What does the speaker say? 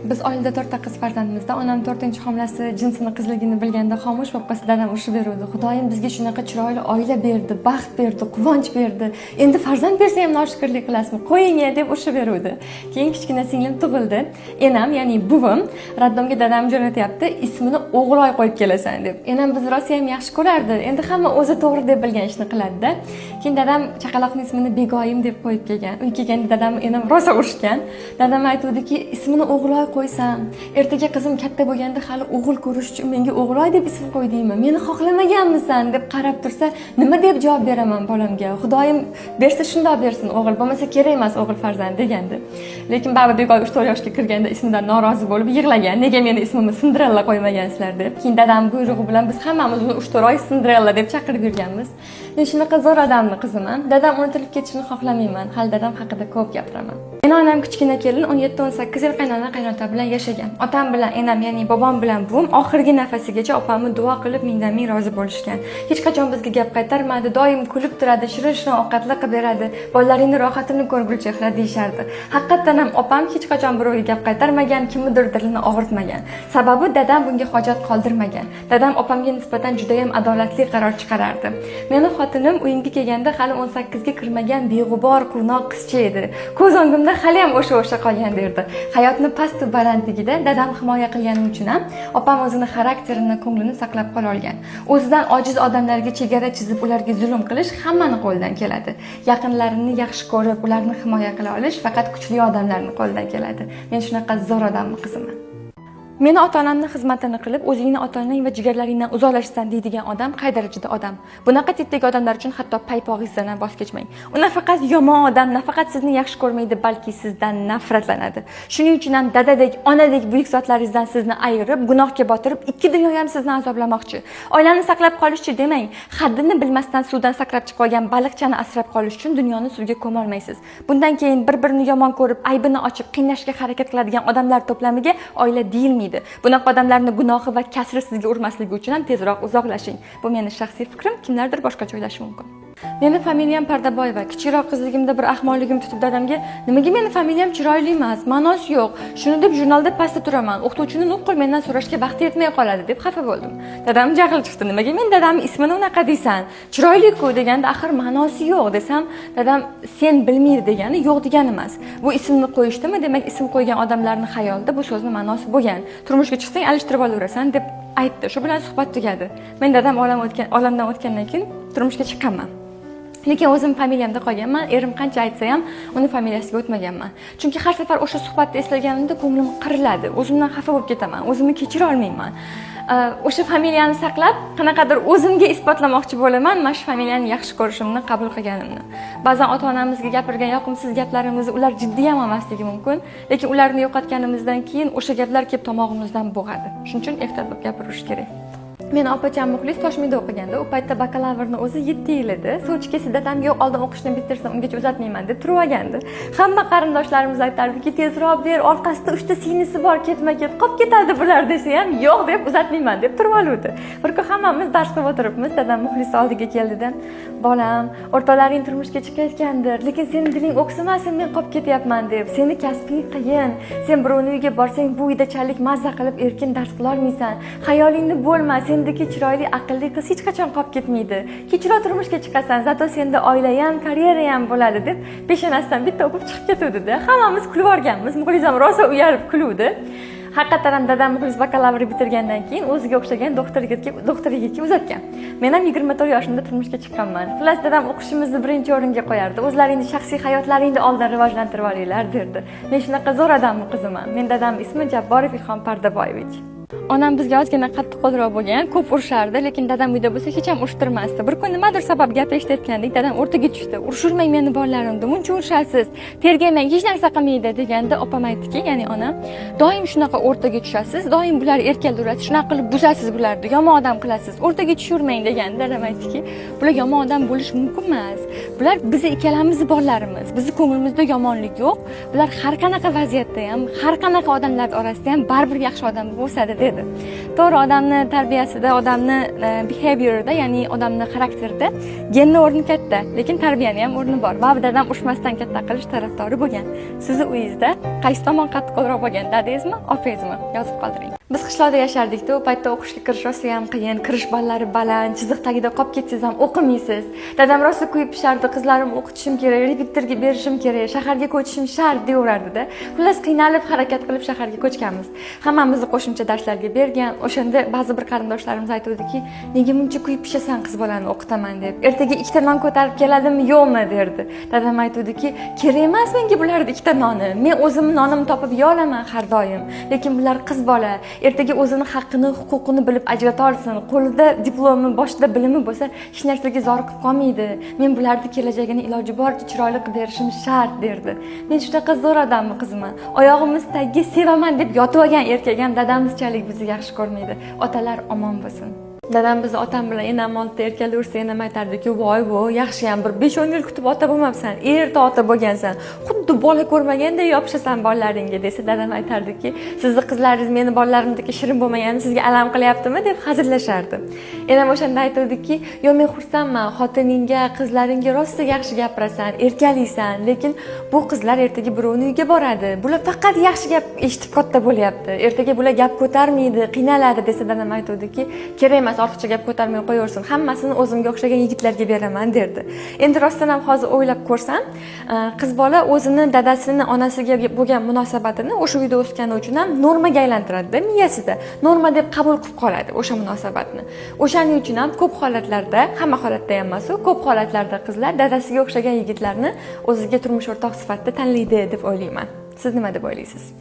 Biz oilada to'rtta qiz farzandmizda. Onam to'rtinchi homilasi jinsini qizligini bilganda xomush bo'lib qolsa, dadam urishib beruvdi: "Xudoyim bizga shunaqa chiroyli oila berdi, baxt berdi, quvonch berdi, endi farzand bersa ham noshukrlik qilasizmi, qo'ying deb urishib beruvdi. Keyin kichkina singlim tug'ildi. Enam, ya'ni buvim роддом ga dadam jo'natyapti, ismini O'g'iloy qo'yib kelasan deb. Enam bizni rosa ham yaxshi ko'rardi, endi hamma o'zi to'g'ri deb bilgan ishni qiladida. Keyin dadam chaqaloqni ismini Begoyim deb qo'yib kelgan. Uyga kelganda dadam, enam rosa urishgan. Dadam aytuvdiki, ismini O'g'iloy qo'ysam, ertaga qizim katta bo'lganda hali o'g'il ko'rish uchun menga O'g'iloy deb ism qo'ydingmi, meni xohlamaganmisan deb qarab tursa, nima deb javob beraman bolamga? Xudoyim bersa, shundoq bersin o'g'il, bo'lmasa kerak emas o'g'il farzand degandi. Lekin baribir Begoy 3-4 yoshga kirganda ismidan norozi bo'lib yig'lagan, nega meni ismimni Sindirella qo'ymagansizlar deb. Keyin dadam buyrug'i bilan biz hammamiz uni 3-4 oy Sindirella deb chaqirib yurganmiz. Men shunaqa zo'r odamni qiziman. Dadam unutilib ketishini xohlamayman, hali dadam haqida ko'p gapiraman. Meni onam kichkina kelin, 17-18 yil qaynona, qaynota bilan yashagan. Otam bilan enam, ya'ni bobom bilan buvim oxirgi nafasigacha opamni duo qilib, mingdan ming rozi bo'lishgan. Hech qachon bizga gap qaytarmadi, doim kulib turadi, shirin shirin ovqatlar qilib beradi. "Bolalaringni rohatini ko'r, Gulchehra", deyishardi. Haqiqatdan ham opam hech qachon birovga gap qaytarmagan, kimnidir dilini og'ritmagan. Sababi dadam bunga hojat qoldirmagan. Dadam opamga nisbatan judayam adolatli qaror chiqarardi. Meni xotinim uyimga kelganda hali 18 ga kirmagan beg'ubor, quvnoq qizcha edi. Ko'z o'ngimda hali ham o'sha qolgan derdi. Hayotni pastu balandligida dadam himoya qilgani uchun ham opam o'zini xarakterini, ko'nglini saqlab qola olgan. O'zidan ojiz odamlarga chegara chizib, ularga zulm qilish hammani qo'lidan keladi. Yaqinlarini yaxshi ko'rib, ularni himoya qila olish faqat kuchli odamlarni qo'lidan keladi. Men shunaqa zo'r odamni qiziman. "Meni ota onamni xizmatini qilib, o'zingni ota onang va jigarlaringdan uzoqlashsan" deydigan odam qay darajada odam? Bunaqa tipdagi odamlar uchun hatto paypog'ingizdan ham voz kechmang. U nafaqat yomon odam, nafaqat sizni yaxshi ko'rmaydi, balki sizdan nafratlanadi. Shuning uchun ham dadadek, onadek buyuk zotlaringizdan sizni ayirib, gunohga botirib, ikki dunyo ham sizni azoblamoqchi. "Oilani saqlab qolishchi" demang. Haddini bilmasdan suvdan sakrab chiqib olgan baliqchani asrab qolish uchun dunyoni suvga ko'molmaysiz. Bundan keyin bir birini yomon ko'rib, aybini ochib, qiynashga harakat qiladigan odamlar to'plamiga oila deyilmaydi. Bunaqa odamlarni gunohi va kasri sizga urmasligi uchun ham tezroq uzoqlashing. Bu meni shaxsiy fikrim, kimlardir boshqacha o'ylashi mumkin. Meni familiyam Pardaboyeva. Kichikroq qizligimda bir ahmoqligim tutib dadamga, "Nimaga meni familiyam chiroyli emas, ma'nosi yo'q, shuni deb jurnalda pastda turaman, o'qituvchini nuqul mendan so'rashga vaqti yetmay qoladi" deb xafa bo'ldim. Dadam jahli chiqdi: "Nimaga men dadamni ismini unaqa deysan, chiroyli-ku" deganda, "Axir ma'nosi yo'q" desam, dadam "Sen bilmaydi degani yo'q degani emas. Bu ismni qo'yishdimi, demak, ism qo'ygan odamlarni xayolida bu so'zni ma'nosi bo'lgan. Turmushga chiqsang, alishtirib olaverasan" deb aytdi. Shu bilan suhbat tugadi. Men dadam olamdan o'tgandan keyin turmushga chiqqanman. Lekin o'zim familiyamda qolganman. Erim qancha aytsa ham, uni familiyasiga o'tmaganman. Chunki har safar o'sha suhbatni eslaganimda ko'nglim qiriladi. O'zimdan xafa bo'lib ketaman. O'zimni kechira olmayman. O'sha familiyani saqlab, qanaqadir o'zimga isbotlamoqchi bo'laman, mana shu familiyani yaxshi ko'rishimni, qabul qilganimni. Ba'zan ota-onamizga gapirgan yoqimsiz gaplarimizni ular jiddiy ham olmasligi mumkin, lekin ularni yo'qotganimizdan keyin o'sha gaplar kelib tomog'imizdan bo'g'adi. Shuning uchun ehtiyot bo'lib gapirish kerak. Meni opacham Muxlis Toshmida o'qiganda, u paytda bakalavrni o'zi 7 yil edi. Sovchi kelsa, dadam "Yo'q, oldin o'qishni bitirsin, ungacha uzatmayman" deb turib olgandi. Hamma qarindoshlarimiz aytardiki, "Tezroq ber, orqasida uchta singlisi bor, ketma-ket qolib ketadi bular" desa ham, "Yo'q" deb, "Uzatmayman" deb turib oluvdi. Bir kun hammamiz dars qilib o'tiribmiz, dadam Muxlis oldiga keldida, "Bolam, o'rtoqlaring turmushga chiqayotgandir, lekin seni diling o'ksimasin men qolib ketyapman deb. Seni kasbing qiyin. Sen birovni uyiga borsang, bu uydachalik mazza qilib erkin dars qilolmaysan. Xayolingni bo'lma, sendagi chiroyli, aqlli qiz hech qachon qolib ketmaydi. Kechroq turmushga chiqasan, зато senda oila ham, karyera ham bo'ladi" deb peshonasidan bitta o'pib chiqib ketuvdida. Hammamiz kulib yuborganmiz. Muxlis ham rosa uyalib kuluvdi. Haqiqatdan ham dadam Muxlis bakalavr bitirgandan keyin o'ziga o'xshagan doktor yigitga uzatgan. Men ham 24 yoshimda turmushga chiqqanman. Xullas, dadam o'qishimizni birinchi o'ringa qo'yardi. "O'zlaringni shaxsiy hayotlaringni oldin rivojlantirib olinglar" derdi. Men shunaqa zo'r odamni qiziman. Men dadam ismi Jabborov Ilhom Pardaboyevich. Onam bizga ozgina qattiqqo'lroq bo'lgan, ko'p urishardi, lekin dadam uyda bo'lsa, hech ham urishtirmasdi. Bir kun nimadir sabab gap eshitayotgandik, dadam o'rtaga tushdi. "Urishurmang meni bolalarimni, muncha urishasiz, tergamang, hech narsa qilmaydi" deganda, opam aytdiki, ya'ni onam, "Doim shunaqa o'rtaga tushasiz, doim bular erkalayverasiz, shunaqa qilib buzasiz bularni, yomon odam qilasiz, o'rtaga tushirmang" deganda, dadam aytdiki, "Bular yomon odam bo'lishi mumkin emas. Bular bizni ikkalamizni bolalarimiz, bizni ko'nglimizda yomonlik yo'q. Bular har qanaqa vaziyatda ham, har qanaqa odamlar orasida ham baribir yaxshi odam bo'lib o'sadi" Dedi. To'g'ri, odamni tarbiyasida, odamni behaviorida, ya'ni odamni xarakterida genni o'rni katta, lekin tarbiyani ham o'rni bor. Baribir dadam urushmasdan katta qilish tarafdori bo'lgan. Sizni uyingizda qaysi tomon qattiqqo'lroq bo'lgan, dadangizmi, opangizmi? Yozib qoldiring. Biz qishloqda yashardikda, u paytda o'qishga kirish rosa ham qiyin, kirish ballari baland, chiziq tagida qolib ketsangiz ham o'qimaysiz. Dadam rosa kuyib pishardi, qizlarimni o'qitishim kerak, repetitorga berishim kerak, shaharga ko'chishim shart deyaverardida. Xullas, qiynalib harakat qilib shaharga ko'chganmiz. Hammamizni qo'shimcha darslarga bergan. O'shanda ba'zi bir qarindoshlarimiz aytuvdiki, nega buncha kuyib pishasan qiz bolani o'qitaman deb, ertaga ikkita non ko'tarib keladimi yo'qmi derdi. Dadam aytuvdiki, kerak emas menga bularni ikkita noni, men o'zimni nonimni topib yeya olaman har doim, lekin bular qiz bola, ertaga o'zini haqqini, huquqini bilib ajrata olsin, qo'lida diplomi, boshida bilimi bo'lsa, hech narsaga zoriqib qolmaydi. Men bularni kelajagini iloji boricha chiroyli qilib berishim shart derdi. Men shunaqa zo'r odamni qiziman. Oyog'imiz tagiga sevaman deb yotib olgan erkak ham dadamizchalik bizni yaxshi ko'rmaydi. Otalar omon bo'lsin. Dadam bizni otam bilan enam oldida erkalaversa, enam aytardiki, voy vo, yaxshiyam bir 5-10 yil kutib ota bo'lmabsan, erta ota bo'lgansan, xuddi bola ko'rmaganday yopishasan bolalaringga desa, dadam aytardiki, sizni qizlaringiz meni bolalarimdek shirin bo'lmagani sizga alam qilyaptimi deb hazillashardi. Enam o'shanda aytardiki, yo men xursandman, xotiningga, qizlaringga rosa yaxshi gapirasan, erkalaysan, lekin bu qizlar ertaga birovni uyiga boradi, bular faqat yaxshi gap eshitib katta bo'lyapti, ertaga bular gap ko'tarmaydi, qiynaladi desa, dadam aytuvdiki, kerak emas, ortiqcha gap ko'tarmay qo'yaversin, hammasini o'zimga o'xshagan yigitlarga beraman derdi. Endi rostdan ham hozir o'ylab ko'rsam, qiz bola o'zini dadasini, onasiga bo'lgan munosabatini o'sha uyda o'sgani uchun ham normaga aylantiradida, miyasida norma deb qabul qilib qoladi o'sha munosabatni. O'shaning uchun ham ko'p holatlarda, hamma holatda ham emas, ko'p holatlarda qizlar dadasiga o'xshagan yigitlarni o'ziga turmush o'rtoq sifatida tanlaydi deb o'ylayman. Siz nima deb o'ylaysiz?